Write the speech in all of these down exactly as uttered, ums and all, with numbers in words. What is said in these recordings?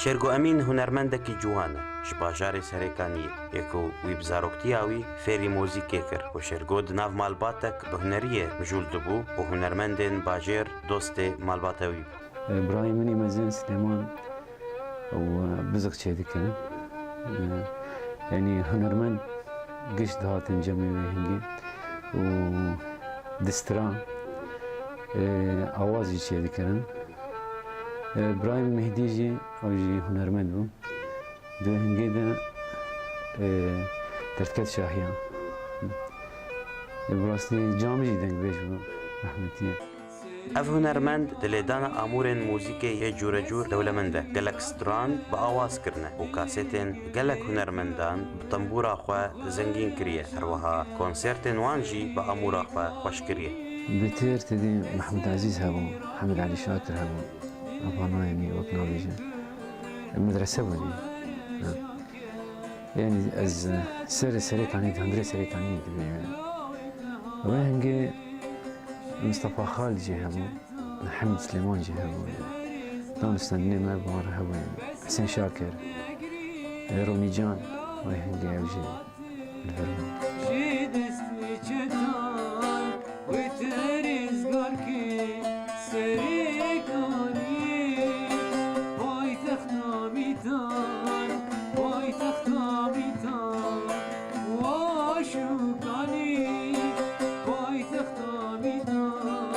Şêrgo Emîn hunermendekî ciwan e, ji bajarê Serêkaniyê yê ku wî bi zaroktiya wî fêrî muzîkê kir û Şêrgo di nav malbatek bi huneriyê mijûl dibû û hunermendên bajêr dostê malbata wî bûn. Birayê min ê mezin Silêman û, e, bizix çêdikirin. E, yanî hunermend giş dihatin cemê wê hingê û distiran, e, awaz jî çêdikirin. E, Birayê min Mehdî jî, ew jî hunermend bû. Di hingê de, e, derdiket şahiya. E, bi rastî cam jî dengbêj bû, rehmetî ye. Ev hunermend di lêdana amûrên muzîkê yê cûrecûr dewlemend e. Gelek stran bi awaz kirine û kasetên gelek hunermendan bi tembûra xwe zengîn kiriye. Her wiha konsertên wan jî bi amûra xwe xweş kiriye. Bêtir tedî Mehmûd Ezîz hebû, Hemed Elî Şakir hebû. Eva nayê min wek nabêjin. Medrese bû jî. Ha. Yanî ez serê Serêkanî, di hundirê Serêkanî dibêjim. Wê hingê Mistefa Xal jî hebû, Hemîd Silêman jî hebû. Danûstendinê me bi wan re hebû. Hesên Şakir, Ronî Can, wê hingê ew jî li vir bûn. Ji dest wê çetan wê te rêzgar kir Serêkanî, paytexta mîtan, paytexta mîtan, wa şûkanî, paytexta mîtan,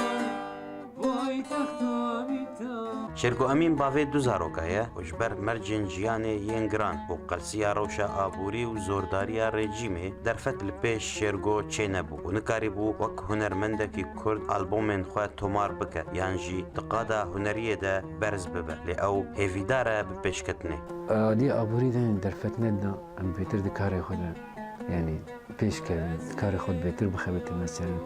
paytexta mîtan. Şêrgo Emîn bavê du zaroka ye û ji ber mercên jiyanê yên giran û qelsiya rewşa aborî û zordariya rejîmê derfet li pêş Şêrgo çênebû û nikarîbû wek hunermendekî kurd albomên xwe tomar bike yan jî di qada huneriyê de berz bibe. Lê ew hêvîdar e bi pêşketinê. Alî aborî de derfet nedida, em bêtir di karê xwe de, yanî pêş kevin, karê xwe bêtir bixebite mesela.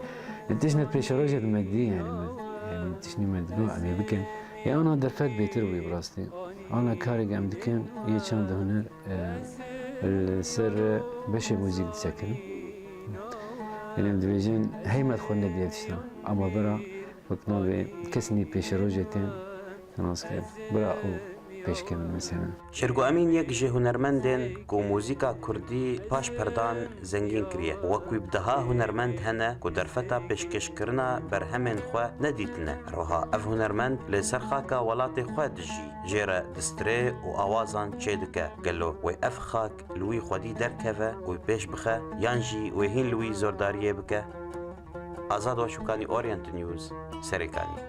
Li tiştine pêşerojê de me dî, yanî me, yanî tiştî me digot, em ê bikin. Ya ana derfet bêtir bû bi rastî. Ana karê em dikin, yê çand huner, e, li ser beşê muzîk disekirin. Yanî em dibêjin, heymet xwe nediye tişta. Ama bira, wek navê kes nî pêşerojê tên, nas kir. Bira ew pêşkevin mesela. Şêrgo Emîn yek ji hunermendên ku muzîka kurdî paş perdan zengîn kiriye. Wek wî bi deha hunermend hene ku derfeta pêşkêşkirina berhemên xwe nedîtine. Her wiha ev hunermend li ser xaka welatê xwe dijî, jê re distirê û awazan çêdike. Gelo wê ev xak li wî xwedî derkeve û pêş bixe yan jî wê hîn li wî zordariyê bike? Azad Weşûkanî, Orient News, Serêkanî.